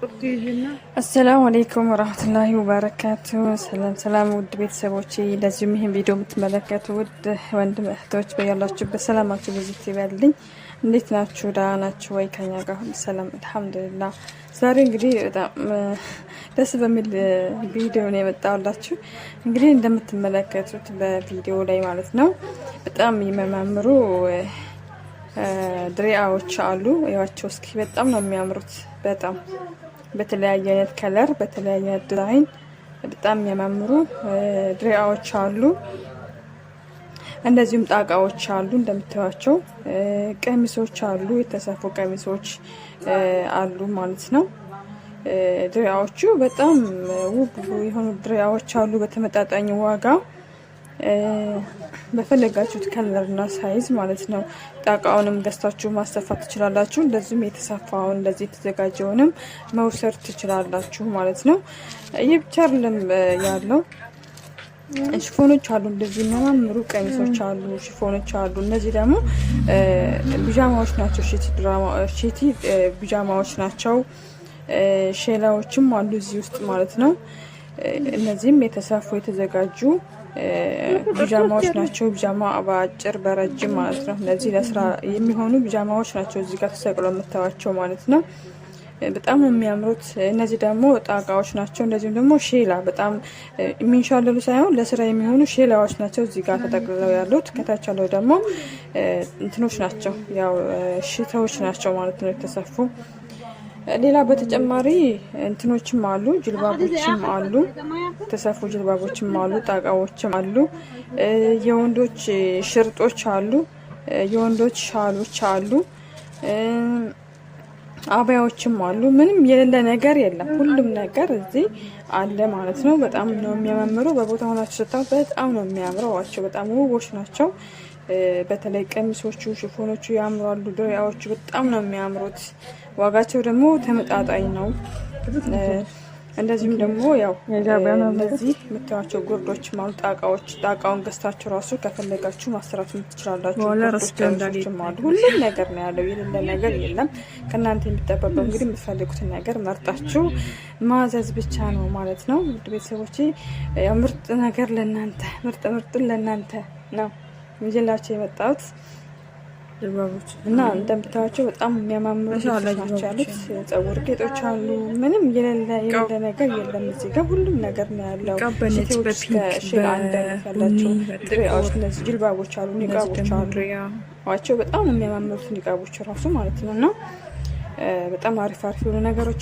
السلام عليكم ورحمة الله وبركاته። ሰላም ሰላም፣ ውድ ቤተሰቦቼ፣ እንደዚሁም ይህን ቪዲዮ የምትመለከቱ ውድ ወንድም እህቶች በያላችሁበት ሰላማችሁ ብዙ ይበልልኝ። እንዴት ናችሁ? ደህና ናችሁ ወይ? ከኛ ጋር ሁሉ ሰላም الحمد لله። ዛሬ እንግዲህ በጣም ደስ በሚል ቪዲዮ ነው የመጣሁላችሁ። እንግዲህ እንደምትመለከቱት በቪዲዮ ላይ ማለት ነው በጣም የሚያማምሩ ድሪያዎች አሉ። እዩዋቸው እስኪ፣ በጣም ነው የሚያምሩት። በጣም በተለያየ አይነት color፣ በተለያየ አይነት ዲዛይን በጣም የሚያማምሩ ድሪያዎች አሉ። እንደዚሁም ጣቃዎች አሉ፣ እንደምታዩቸው ቀሚሶች አሉ፣ የተሰፉ ቀሚሶች አሉ ማለት ነው። ድሪያዎቹ በጣም ውብ የሆኑ ድሪያዎች አሉ በተመጣጣኝ ዋጋ፣ በፈለጋችሁት color እና size ማለት ነው። ጣቃውንም ገዝታችሁ ማሰፋት ትችላላችሁ። እንደዚሁም የተሰፋውን እንደዚህ የተዘጋጀውንም መውሰድ ትችላላችሁ ማለት ነው። ይህ ብቻ አይደለም ያለው፣ ሽፎኖች አሉ። እንደዚህ የሚያማምሩ ቀሚሶች አሉ፣ ሽፎኖች አሉ። እነዚህ ደግሞ ቢጃማዎች ናቸው። ሺቲ ቢጃማዎች ናቸው። ሼላዎችም አሉ እዚህ ውስጥ ማለት ነው። እነዚህም የተሰፉ የተዘጋጁ ቢጃማዎች ናቸው። ቢጃማ በአጭር በረጅም ማለት ነው። እነዚህ ለስራ የሚሆኑ ቢጃማዎች ናቸው እዚህ ጋር ተሰቅለው የምታዩቸው ማለት ነው። በጣም የሚያምሩት እነዚህ ደግሞ ጣቃዎች ናቸው። እንደዚሁም ደግሞ ሼላ፣ በጣም የሚንሻለሉ ሳይሆን ለስራ የሚሆኑ ሼላዎች ናቸው እዚህ ጋር ተጠቅልለው ያሉት። ከታች ያለው ደግሞ እንትኖች ናቸው፣ ያው ሽተዎች ናቸው ማለት ነው የተሰፉ። ሌላ በተጨማሪ እንትኖችም አሉ፣ ጅልባቦችም አሉ፣ የተሰፉ ጅልባቦችም አሉ፣ ጣቃዎችም አሉ፣ የወንዶች ሽርጦች አሉ፣ የወንዶች ሻሎች አሉ፣ አባያዎችም አሉ። ምንም የሌለ ነገር የለም። ሁሉም ነገር እዚህ አለ ማለት ነው። በጣም ነው የሚያማምሩ። በቦታ ሆናችሁ ስታዩ በጣም ነው የሚያምረው። በጣም ውቦች ናቸው። በተለይ ቀሚሶቹ፣ ሽፎኖቹ ያምራሉ። ድሪያዎቹ በጣም ነው የሚያምሩት። ዋጋቸው ደግሞ ተመጣጣኝ ነው። እንደዚሁም ደግሞ ያው እነዚህ የምታዩቸው ጉርዶች አሉ፣ ጣቃዎች። ጣቃውን ገዝታችሁ ራሱ ከፈለጋችሁ ማሰራት ትችላላችሁ። ቀሚሶችም አሉ። ሁሉም ነገር ነው ያለው፣ የሌለ ነገር የለም። ከእናንተ የሚጠበቀው እንግዲህ የምትፈልጉትን ነገር መርጣችሁ ማዘዝ ብቻ ነው ማለት ነው። ውድ ቤተሰቦቼ፣ ያው ምርጥ ነገር ለእናንተ፣ ምርጥ ምርጡን ለእናንተ ነው ይዤላችሁ የመጣሁት እና እንደምታዩቸው በጣም የሚያማምሩ ልብሶች ናቸው ያሉት። ጸጉር ጌጦች አሉ። ምንም የሌለ የሌለ ነገር የለም። እዚህ ጋር ሁሉም ነገር ነው ያለው። ሴቶች ሼል አንድ አይነት ያላቸው ድሪያዎች፣ እነዚህ ጅልባቦች አሉ፣ ኒቃቦች አሉ። ዋቸው በጣም የሚያማምሩት ኒቃቦች ራሱ ማለት ነው እና በጣም አሪፍ አሪፍ የሆኑ ነገሮች